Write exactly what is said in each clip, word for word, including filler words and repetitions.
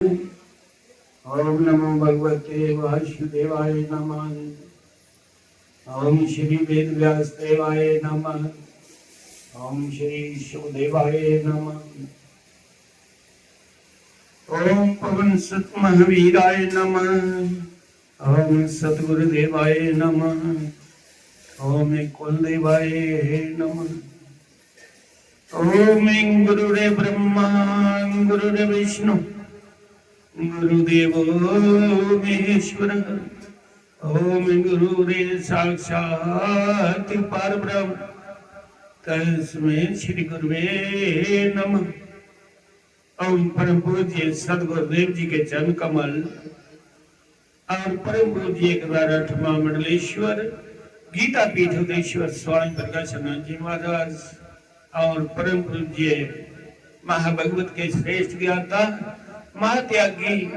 ओम नमो भगवते वासुदेवाय नमः। ओम श्री वेद व्यास देवाय नमः। ओम श्री शिव देवाय नमः। ओम पवन सुत महावीराय नमः। ओम सतगुरु देवाय नमः। ओम कुल देवाय नमः। ओम गुरुरे ब्रह्मा, गुरुरे विष्णु, गुरुदेवो महेश्वर। ओम गुरुरे साक्षात परब्रह्म, तस्मै श्री गुरुवे नमः। ओम परम पूज्य सदगुरुदेव जी के चरण कमल और परम पूज्य एक बार आठवां मंडलेश्वर गीता पीठ उदेश्वर स्वामी प्रकाशानंद जी महाराज और परम पूज्य महाभगवत के श्रेष्ठ ज्ञाता महात्यागी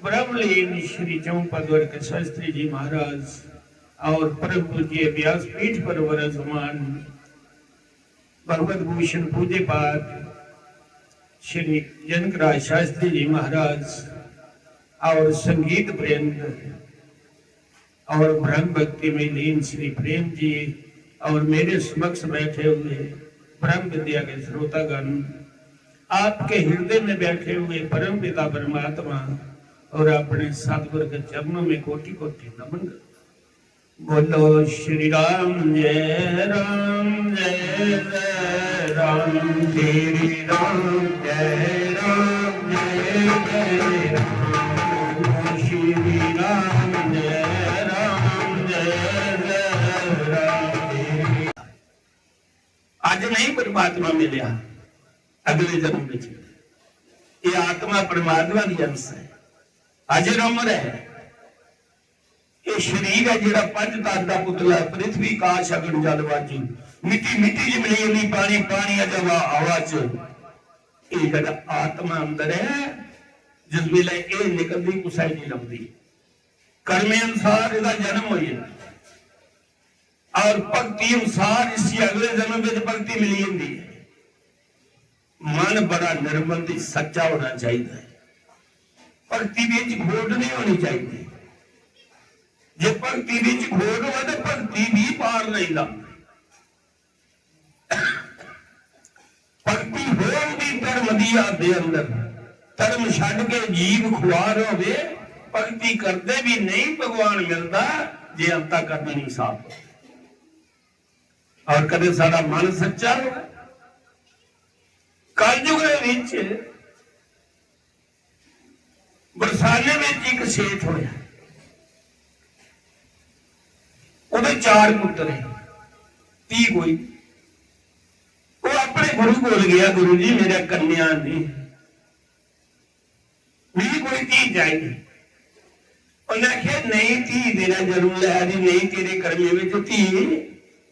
ब्रह्मलीन श्री चौपदवर्ग शास्त्री जी महाराज और परम पूज्य व्यासपीठ पर विराजमान भगवत भूषण पूज्य पाद श्री जनक राज शास्त्री जी महाराज और संगीत वृंद और ब्रह्म भक्ति में लीन श्री प्रेम जी और मेरे समक्ष बैठे हुए ब्रह्म विद्या के श्रोतागण, आपके हृदय में बैठे हुए परम पिता परमात्मा और अपने सतगुरु के चरणों में कोटि कोटि नमन। बोलो श्री राम जय राम जय जय राम, श्री राम जय राम जय जय राम, श्री राम जय राम जय जय राम। अज नहीं परमात्मा मिलया, अगले जन्म विच ये आत्मा परमात्मा की अंश है। अज उम्र है, ये शरीर है जेड़ा पंच तत्त दा पुतला है, पृथ्वी, आकाश, अग्नि, जल, वायु, मिट्टी, मिट्टी च मिली जंदी, पानी, पानी च, हवा, हवा च। ये जेड़ा आत्मा अंदर है, जिस वेले ये निकलदी, कुसै नहीं लभदी। कर्मे अनुसार इसदा जन्म हो जाता और भक्ति अनुसार इसी अगले जन्म में भक्ति मिली जाती है। मन बड़ा निर्मल ते सच्चा होना चाहिए। भक्ति विच खोट नहीं होनी चाहिए। जे भक्ति विच खोट हो तो भक्ति भी पार नहीं लाती। भक्ति होण दी धर्म दी हद दे अंदर, धर्म छड्ड के जीव खुआर होवे, भक्ति करदे भी नहीं भगवान मिलदा, जे अंतःकरण नहीं साफ। और कदे साडा मन सच्चा हो। कलयुग दे विच बरसाने विच एक सेठ होया, ओहदे चार पुत्र है, धी कोई। वो अपने गुरु कोल गया, "गुरु जी, मेरा कन्या नहीं, मिगी कोई धी चाहिदी।" उन्हें आखेआ, "नहीं, धी तेरा जरूर लै दी, नहीं तेरे कर्मे विच धी,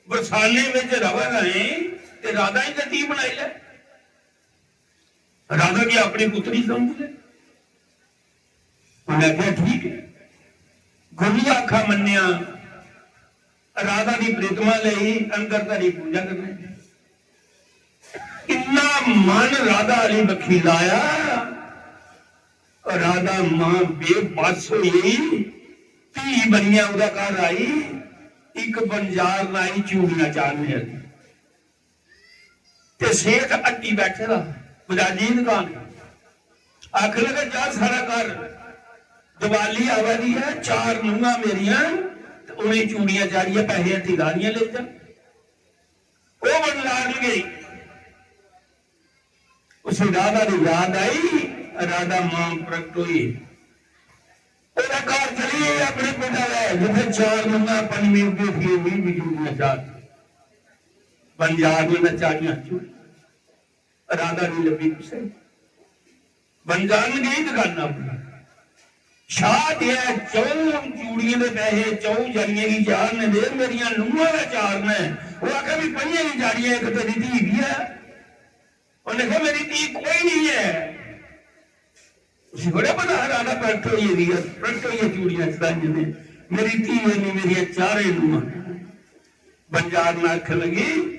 बरसाने विच रवेगा, ते राधा ही ते धी बनाई लै।" राधा की अपनी पुत्री समझ ले। उन्हें आखेआ, "ठीक है।" गुरु दा आखा मन्नेआ, राधा की प्रतिमा लेई, अंदर धरी पूजा करने। इन्ना मन राधा आली बक्खी लाया, राधा मां बेबस होई, धी बनियै ओहदे घर आई, इक बंजार लाई चूड़ियां चाढ़ने आली। ते सेठ हट्टी बैठे दा, बजाजी दी दुकान। आखन लगा, "जा साढ़े घर, दिवाली आवा दी है, चार नूंहां मेरियां, ते उ'नें चूड़ियां चाढ़ियै पैसे हट्टी दा आनियै लेई जा।" ओह् बंजार गई। उसी राधा दी याद आई, राधा मां प्रकट हुई। ओह्दा घर चली गई अपने पिता लै, जित्थै चार नूंहां, पंजमी उंदी थी, मिगी भी चूड़ियां चाढ़। बंजार ने चाड़ियां चूड़ियां। राधा नहीं लभी कुसै। बंजार ने गई दुकाना पर। शाह दिया चौं चूड़ियें दे पैसे चौं जनियें गी चाढ़ने दे, मेरियां नूंहां दा चाढ़ना है। वो आखै, "भी पंजें गी चाड़ियां, इक तेरी धी भी है।" उन्हें कहा, "मेरी धी कोई नहीं है।" उसी बड़ा पता हा, राधा प्रकट होई गेदी है, प्रकट होइयै चूड़ियां चढ़ाइयां ने, मेरी धी है नहीं, मेरियां चारें नूंहां। बंजार ने आखन लगी,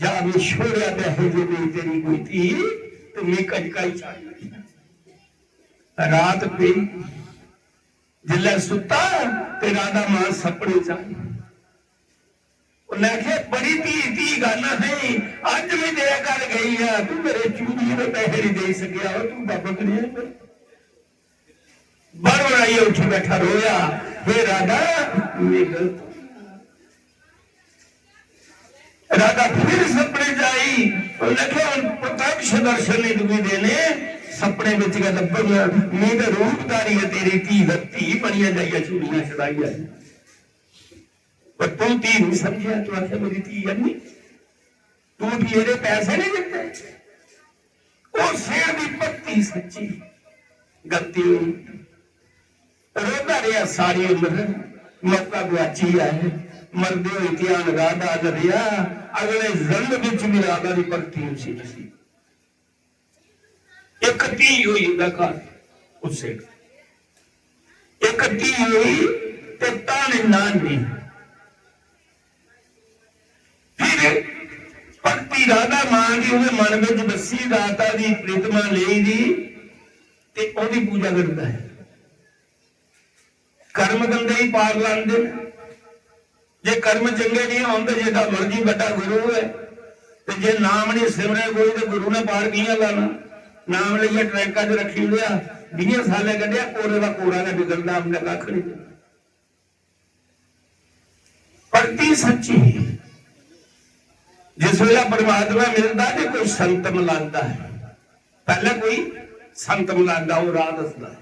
"जा, मैं छोड़िया पैसे जो नहीं तेरी कोई धी, तो मैं कंजका ही चाड़ लगी।" रात पेई, जिसलै सुत्ता ते राधा मां सपने च आई। उन्नै आखेआ, "बड़ी धी धी गल्ल है, अज्ज में तेरे घर गई आ, तू मेरे चूड़िये दे पैसे नहीं दे सकेआ, तू बाबा कनेहा है?" बड़बड़ाइयै उठी बैठा, रोया, "हे राधा, मैं गलत।" राधा फिर सपने च आई, उन्नै आखेआ, "हुन प्रत्यक्ष दर्शन नहीं तुगी देने, सपने बिच गै लब्भग। मैं ते रूपधारी है, तेरी धी दा धी बनियै जाइयै चूड़ियां छड़ाइयै। पर तू धी नहीं समझेआ, तू आखेआ मेरी धी है नहीं, तू मेरे पैसे नहीं दित्ते।" ओह् सेठ दी भक्ति सच्ची, गलती होई। रोंदा रेहा सारी उम्र, मौका गुआची आए, मरदे होई ध्यान राधा दा रेहा, अगले जन्म बिच भी राधा दी भक्ति उसी नसीब। इक धी होई उं'दा घर, उस सेठ, इक धी होई ते ताने नान नहीं। फिर भक्ति राधा मां दी उ'नें मन बिच बस्सी, राधा दी प्रीतमा लेई दी ते ओह्दी पूजा करदा है। कर्म गंदे ही पार लांदे न। जे कर्म चंगे नहीं होन ते जेह्ड़ा मर्जी बड्डा गुरु होऐ, ते जे नाम नहीं सिमरे कोई ते गुरु ने पार कि'यां लाना? नाम लेइयै ट्रैंका च रक्खी ओड़ेआ, बीहें सालें कड्ढेआ, कोरे दा कोरा गै बिगड़दा, अपने कक्ख नहीं। भक्ति सच्ची ही। जिस वेला परमात्मा मिलदा ते कोई संत मिलांदा है, पैह्लें कोई संत मिलांदा, ओह् राह दसदा है।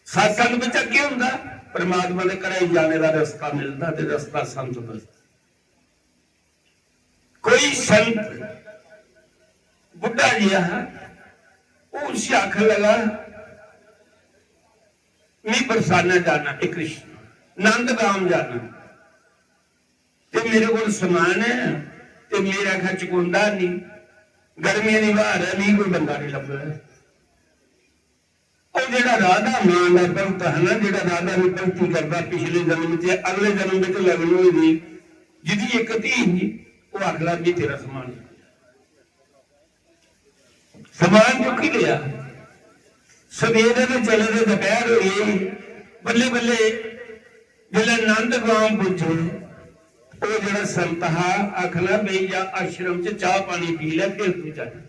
सत्संग बिच केह् होंदा? परमात्मा दे घरै गी जाने दा रस्ता मिलदा ते रस्ता संत दसदा। कोई संत बुड्ढा जेहा हा, ओह् उसी आखन लगा, "मैं बरसाना जाना, हे कृष्ण, नंदगाम जाना, ते मेरे कोल समान है, ते मेरा खा चुकोंदा नहीं, गर्मियें दी ब्हार है, मिगी कोई बंदा नहीं लब्भदा।" ओह् जेह्ड़ा राधा मां दा भक्त हा ना, जेह्ड़ा राधा दी भक्ति करदा पिछले जन्म च, अगले जन्म च लगन होई दी, जिदी इक धी ही, ओह् आखदा, "मैं तेरा समान, समान चुक्की लेआ।" सवेरे दे चले दे दपैह्र होई गेई, बल्ले बल्ले जिसलै नंदगाम पुज्जे, ओह् जेह्ड़ा संत हा, आखना, "भैया, आश्रम च चाह् पानी पी लै, फिर तू जायां।"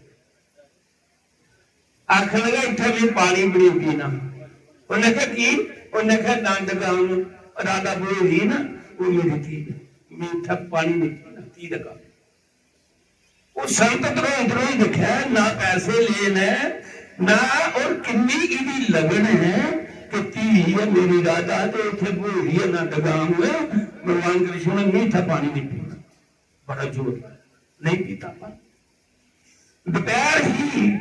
आखन लगा, "इत्थै में पानी बी नेईं पीना।" उन्नै आखेआ, "की?" उन्नै आखेआ, "नंदगाम राधा ब्होई दी ना, ओह् मेरी धी ऐ, में इत्थै पानी नेईं पीना, धी दा कम्म।" ओह् संत ध्रोई ध्रोई दिक्खेआ, ना पैसे ले न, ना, और किन्नी इदी लगन है कि धी ऐ मेरी राधा ते इत्थै ब्होई दी ऐ नंदगाम, भगवान कृष्ण ने, "में इत्थै पानी नेईं पीना।" बड़ा जोर लाया, नेईं पीता पानी। दपैह्र ही,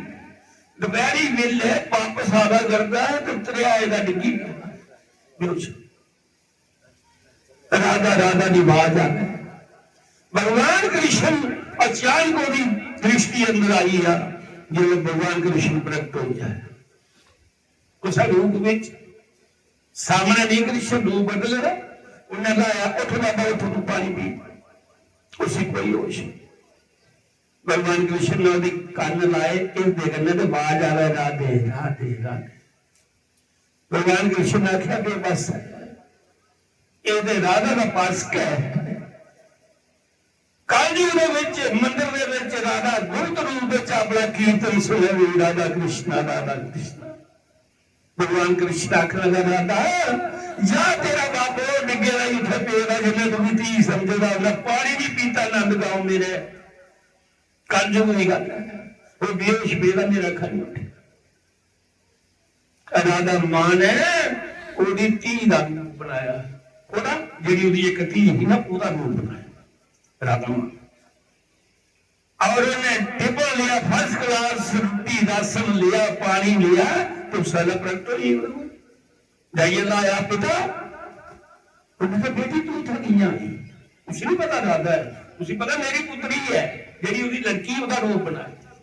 दपैह्री बेल्लै बापस आवा करदा ऐ ते दरेआ दा डिग्गी पेदा, बेहोश। राधा, राधा दी आवाज आ गई। भगवान कृष्ण अचानक ओह्दी दृष्टि अंदर आई आ, जिसलै भगवान कृष्ण प्रगट होई जाए। कुसै रूप विच सामने नहीं, कृष्ण रूप बदले दा। उन्हें लाया, "उठ बाबा, उठ, तू पानी पी।" उसी कोई होश नहीं। भगवान कृष्ण ने ओह्दे कन्न लाए, हिरदे कन्नै ते आवाज आवे, "राधे, राधे, राधे।" भगवान कृष्ण ने आखेआ, "बेबस है, एह् ते राधा दा पास गै है।" कलयुग दे विच, मंदिर दे विच राधा गुप्त रूप विच अपना कीर्तन सुने भी, "राधा कृष्णा, राधा कृष्णा।" भगवान कृष्ण आखन लगा, "राधा, जा, तेरा बाबो डिग्गे दा इत्थै पेदा, जिन्ने तुगी धी समझे दा, उन्नै पानी नहीं पीता नंद गांव मेरे।" कलयुग दी गल्ल है, वो बेहोश पेदा, मेरा खा नहीं उठे। राधा मां ने ओह्दी धी दा रूप बनाया। ओह्दा, जेह्ड़ी ओह्दी इक धी ही ना, ओह्दा रूप बनाया राधा मां। और उन्हें टिफिन लिया, फर्स्ट क्लास रोटी, राशन लिया, पानी लिया, तो साला प्रगट होई गेआ। जाइयै लाया, "पिता।" उन्हें कहा, "बेटी, तू इत्थै कि'यां आई?" उसी नहीं पता राधा है, उसी पता मेरी पुत्री है, जेह्ड़ी ओह्दी लड़की, ओह्दा रूप बनाया।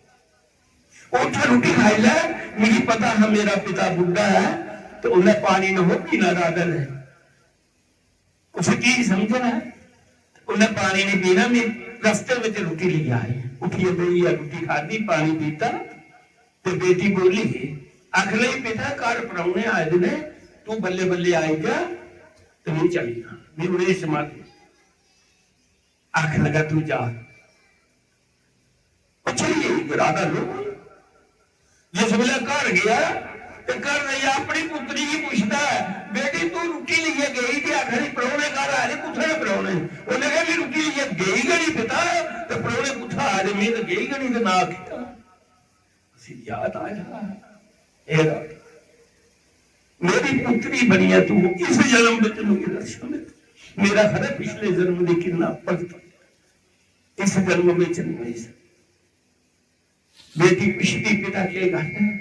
"ओह् उत्थै रुट्टी खाई लै, मिगी पता हा मेरा पिता बुड्ढा है, ते उन्नै पानी नहीं पीना राधा ने।" उसी की समझना है? उन्हें पानी नहीं पीना, मैं रस्ते में रुट्टी लेई आई, उठियै बेहियै रुट्टी खादी, पानी पीता, ते बेटी बोली, आखन लगी, "पिता, घर परौह्ने आए दे ने, तू बल्ले बल्ले आई जा ते में चली जां, में उ'नें गी समाधी।" आखन लगा, "तू जा।" ओह् चली गेई राधा लोक। जिस बेल्लै घर गेआ ते घर जाइयै अपनी पुत्री गी पुछदा ऐ, "बेटी, तू रुट्टी लेइयै गेई ते आखा दी परौह्ने घर आए दे, कुत्थै न परौह्ने?" उन्नै आखेआ, "में रुट्टी लेइयै गेई गै निं पिता, ते परौह्ने कुत्थै आए दे, में ते गेई गै निं ते ना कीता।" उसी याद आया, "हे राधा, मेरी पुत्री बनियै तू इस जन्म बिच मिगी दर्शन दे, मेरा खरै पिछले जन्म दी किन्ना भगत, इस जन्म बिच नेईं होई सकदा।" बेटी पुछदी, "पिता, केह् गल्ल ऐ?"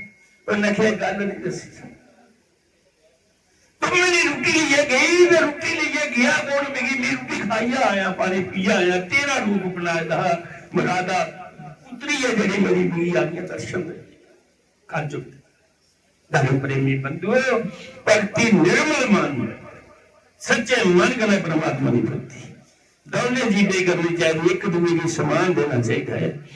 उन्नै आखेआ, "गल्ल निं दस्सी सकदा। तू मेरी रुट्टी लेइयै गेई ते रुट्टी लेइयै गेआ कौन? मिगी, में रुट्टी खाइयै आया, पानी पियै आया, तेरा रूप बनाए दा हा, राधा पुत्री ऐ जेह्ड़ी मेरी, मिगी आनियै दर्शन दे।" कलयुग धर्म प्रेमी बंधुओ, भक्ति निर्मल मन, सच्चे मन कन्नै परमात्मा दी भक्ति। दौनें जीवें करनी चाहिदी, इक दूए गी सम्मान देना चाहिदा है।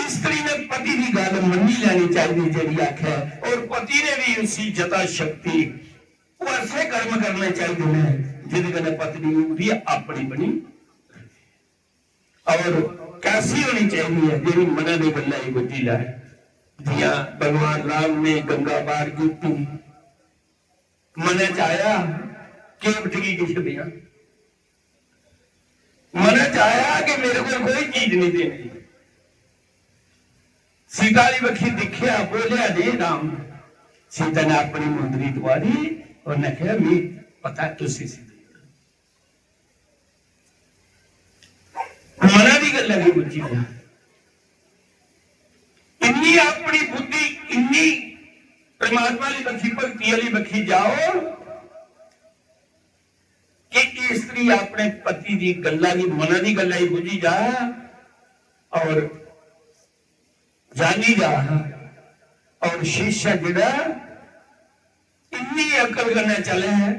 स्त्री ने पति दी गल्ल मन्नी लैनी चाहिदी जेह्ड़ी आखै, और पति ने भी उसी यथाशक्ति वैसे कर्म करने चाहिए ने, जेह्दे कन्नै पत्नी ओह्दी अपनी बनी। और कैसी होनी चाहिए है जेह्ड़ी मनै दी गल्ला गी बुज्झी लै। जियां भगवान राम ने गंगा पार कीती, मनै च आया, "केवट गी किश देआं।" मनै च आया कि मेरे कोल कोई चीज नहीं देने दी। सीता आह्ली बक्खी दिक्खेआ, बोलेआ, "नेईं राम।" सीता ने अपनी मुंदरी तुआरी, उन्नै आखेआ, "मी पता ऐ तुस इसी देई ओड़ो।" मना दी गल्ला गी बुज्झी जा। इन्नी अपनी बुद्धि, इन्नी परमात्मा आह्ली बक्खी, भक्ति आह्ली बक्खी जाओ कि स्त्री अपने पति दी गल्ला गी, मना दी गल्ला गी बुझी जा और जानी जा, और शिष्य जेह्ड़ा इन्नी अकल कन्नै चले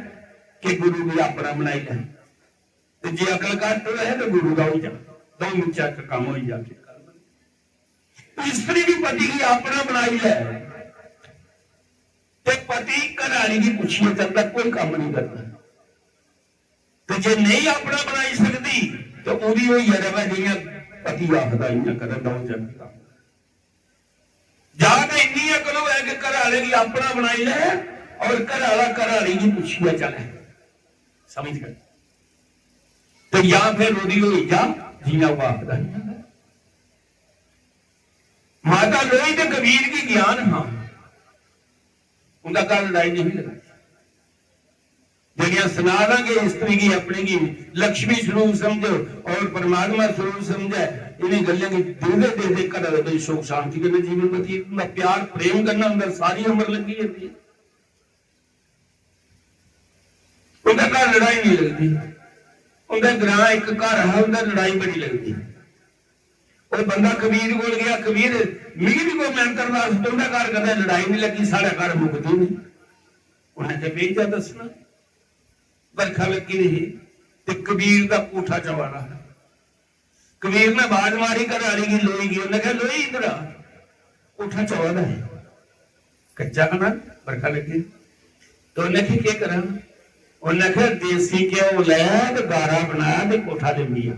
कि गुरु गी अपना बनाई लै। ते जे अकल घट्ट होऐ ते गुरु दा होई जा, दौं बिच्चा इक कम्म होई जा। स्त्री भी पति गी अपना बनाई लै ते पति घराली गी पुच्छियै चलदा, कोई कम्म नहीं करदा। ते जे नहीं अपना बनाई सकदी ते ओह्दी होइयै रवै, जि'यां पति आखदा इ'यां करै, दौं जने दा। जां ते इन्नी अकल होऐ कि घरै आह्ले गी अपना बनाई लै और घरै आह्ला घरै आह्ली गी पुच्छियै चलै, समझ गए? ते जां फिर ओह्दी होई जा जि'यां ओह् आखदा। माता लोई ते कबीर गी ज्ञान हा, उं'दा घर लड़ाई नहीं लगदी। जेह्ड़ियां सना दा कि स्त्री गी अपने गी लक्ष्मी स्वरूप समझो और परमात्मा स्वरूप समझै, इ'नें गल्लें गी दिखदे दिखदे घरै दे बिच सुख शांति कन्नै जीवन बतीत होंदा, प्यार प्रेम कन्नै होंदा, सारी उम्र लंघी जंदी ऐ। उं'दे घर लड़ाई नहीं लगदी। उं'दे ग्रां इक घर हा, उं'दे लड़ाई बड़ी लगदी। ओह् बंदा कबीर कोल गेआ, "कबीर, मिगी भी कोई मैंतर दस, तुं'दे घर कदें लड़ाई नहीं लगी, साढ़े घर मुकदी नहीं।" उन्नै ते बेही जा दस्सना। बरखा लग्गी दी ही ते कबीर दा कोठा चवा दा हा। कबीर ने आवाज मारी घरै आह्ली गी, लोई गी, उन्नै आखेआ, "लोई, इद्धर आ, कोठा चवा दा है।" कच्चा कना, बरखा लग्गी दी। ते उन्नै आखेआ, "केह् करां?" उन्नै आखेआ, "देसी घ्यो लै ते गारा बना ते कोठा लिम्बी आ।"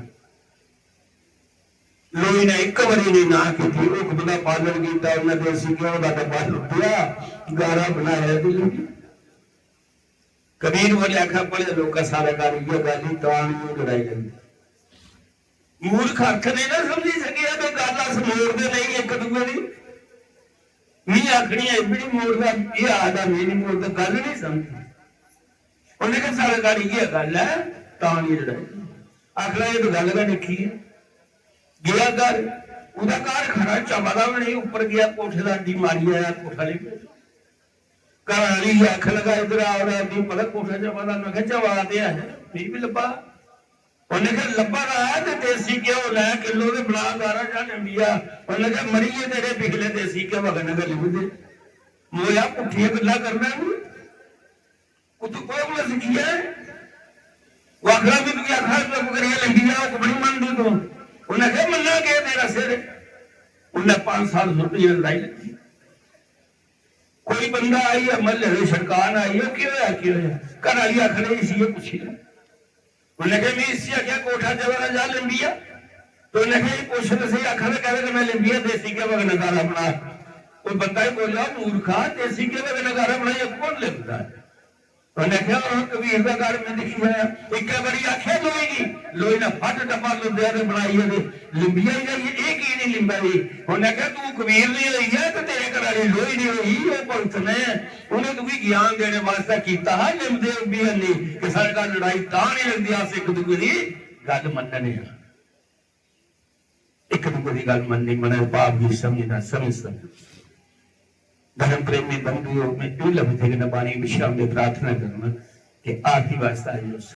लोई ने इक बारी नहीं ना कीती, हुक्म दा पालन कीता, उन्नै देसी घ्यो दा डब्बा लुट्टेआ, गारा बनाया ते लिम्बी। कबीर बोले, आखा, "बड़े लोग सारे घर इ'यै गल्ल ही, तां नहीं लड़ाई लगदी।" मूर्ख अर्थ नहीं ना समझी सकेआ, ते गल्ल अस मोड़दे नहीं इक दूए दी। मी आखनी ऐ, "एह् बी नहीं मोड़दा, एह् आखदा, में नहीं मोड़दा", गल्ल नहीं समझी। उन्नै आखेआ, "साढ़े घर इ'यै गल्ल ऐ, तां नहीं लड़ाई।" आखना, "एह् तो गल्ल गै निक्की ऐ।" गेआ घर, ओह्दा घर खरा चबा दा बी नेईं, उप्पर गेआ कोठे दा अड्डी मारी आया, कोठा लेई गेआ। घर आह्ली गी आखन लगा, "इद्धर आ, ओह्दा अड्डी पता कोठा चबा दा।" मैं आखेआ, "चबा ते है, मिगी बी लब्भा।" उन्नै आखेआ, "लब्भा दा ऐ ते देसी घ्यो लै किलो ते बना गारा जा लिम्बिया।" उन्नै आखेआ, "मरियै तेरे पिछले देसी घ्यो कन्नै गै लिम्बदे। मोया पुट्ठियां गल्लां करना नहीं।" उत्थूं कोह्दे कोला सिक्खी ऐ? ओह् आखदा, "में तुगी आखा, चुप करियै लंघी जा, हुक्म निं मनदी तूं।" उन्नै आखेआ, "मन्ना केह् तेरा सिर?" उन्नै पंज साल सुट्टियै लड़ाई लग्गी। कोई बंदा आई है, म्हल्ले दे छड़कान आई है, "केह् होया, केह् होया?" घर आह्ली आखन लगी, "इसी एह् पुच्छी लै।" उन्नै आखेआ, "में इसी आखेआ कोठा जगह ना जा लिम्बिया।" तो उन्नै आखेआ, "एह् पुच्छन से आखा दे, कहदे कन्नै लिम्बिया, देसी घ्यो कन्नै गारा बना।" कोई बंदा ही बोलेआ, "मूर्खा, देसी घ्यो कन्नै गारा बनाइयै कौन लिम्बदा है?" उन्नै आखेआ, "ओह् कबीर दा घर में दिक्खी आया।" इक्कै बारी आखेआ लोई गी, लोई ने फट डब्बा लुंदेआ ते बनाई ते लिम्बिया ही जाइयै, "एह् की निं लिम्बा दी?" उन्नै आखेआ, "तू कबीर निं होई ऐ ते तेरे घरै आह्ली लोई निं होई, ओह् भगत ने, उ'नें तुगी ज्ञान देने वास्तै कीता हा, लिम्बदे ओह् बी हैनी कि साढ़े घर लड़ाई तां निं लगदी, अस इक दूए दी गल्ल मन्नने आं।" इक दूए दी गल्ल मन्ननी, मनै दे भाव गी समझना, समझ सकना। धर्म प्रेमी बंधुओ, मैं इस लफ्ज कन्नै बाणी विश्राम दे प्रार्थना करना कि आखिरी वास्ता आइयो।